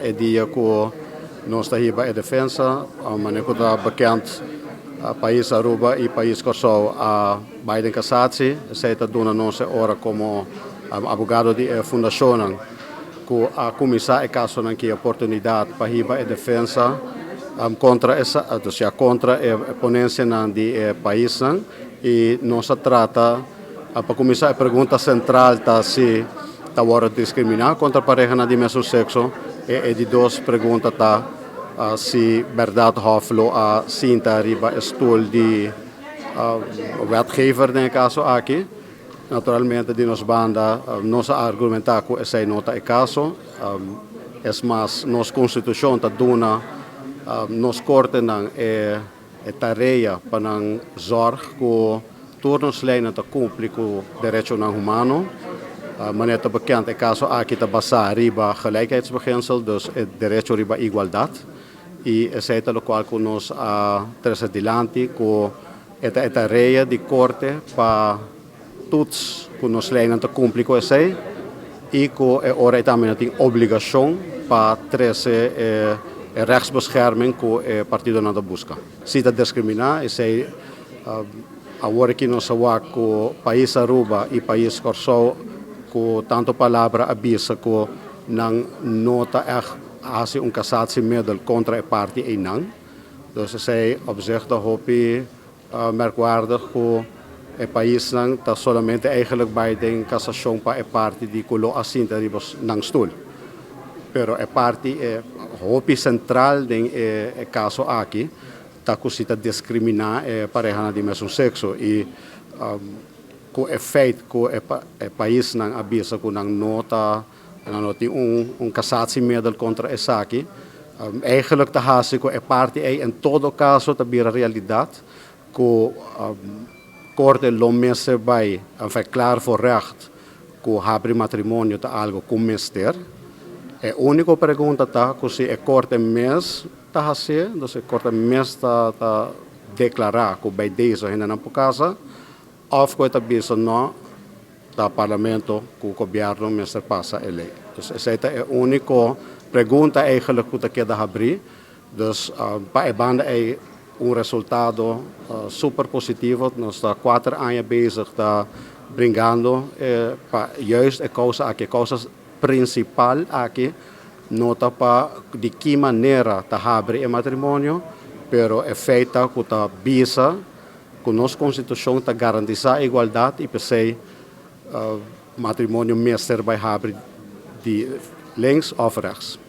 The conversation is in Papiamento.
E dia ku nos ta hiba e defensa, manera ku ta bekend, pais Aruba i pais Kòrsou a bai den kasatsi. Esei ta duna nos e ora komo abogado di e fundashonnan ku a kuminsá e kasonan ki oportunidat pa hiba e defensa kontra e kontra e ponensianan di e paisnan. I nos a trata pa kuminsá, e pregunta sentral ta si ta wòrdu diskriminá kontra parehanan di mesun sekso. E di dos pregunta ta si bèrdat Hof lo a sinta riba e stul di wetgever den e kaso aki. Naturalmente, di nos banda nos a argumentá ku esei no ta e kaso. Es mas, nos konstitushon ta duna nos kortenan e tarea pa nan zorg ku tur nos leinan ta kumpli ku derechonan humano. Manera ta bekend, e kaso aki ta basá riba gelijkheidsbeginsel, dus e derecho riba igualdat. I esei ta lokual ku nos a trese dilanti, ku e ta e tarea di korte pa toets ku nos leinan ta kumpli ku esei i ku e ora ei tambe nan tin obligashon pa trese e rechtsbescherming ku e partidonan ta buska. Si ta diskriminá, esei awor aki nos a wak ku pais Aruba i pais Kòrsou ku tantu palabra a bisa ku nan no ta ègt hasi un cassatiemiddel kontra e parti einan. Dus esei op zich ta hopi merkwaardig ku e paisnan ta solamente eigenlijk bai den kasashon pa e parti di ku lo a sinta riba nan stul. Pero e parti e hopi sentral den e kaso aki ta ku si ta diskriminá e parehanan di mesun sekso i ku e feit ku e paisnan a bisa ku nan no ta nan no tin un cassatiemiddel kontra esaki, eigenlijk ta hasi ku e parti ei en todo kaso ta bira realidat ku korte lo mester bai verklaar voor recht ku habri matrimonio ta algu ku mester. E úniko pregunta ta ku si e korte mes ta hasié, dus e korte mes ta deklará ku bij deze hendenan por kasa, òf ku e ta bisa no, ta parlamento ku gobièrnu mester pasa e lei. Dus esei ta e úniko pregunta eigenlijk ku ta keda habrí. Dus pa e banda ei un resultado super positivo. Nos ta 4 aña bezig ta bringando pa juist e kousa aki. E kousa prinsipal aki no ta pa di ki manera ta habri e matrimonio, pero e feit ta ku ta bisa ku nos konstitushon ta garantisá igualdat i p'esei matrimonio mester bai habri di links òf rechts.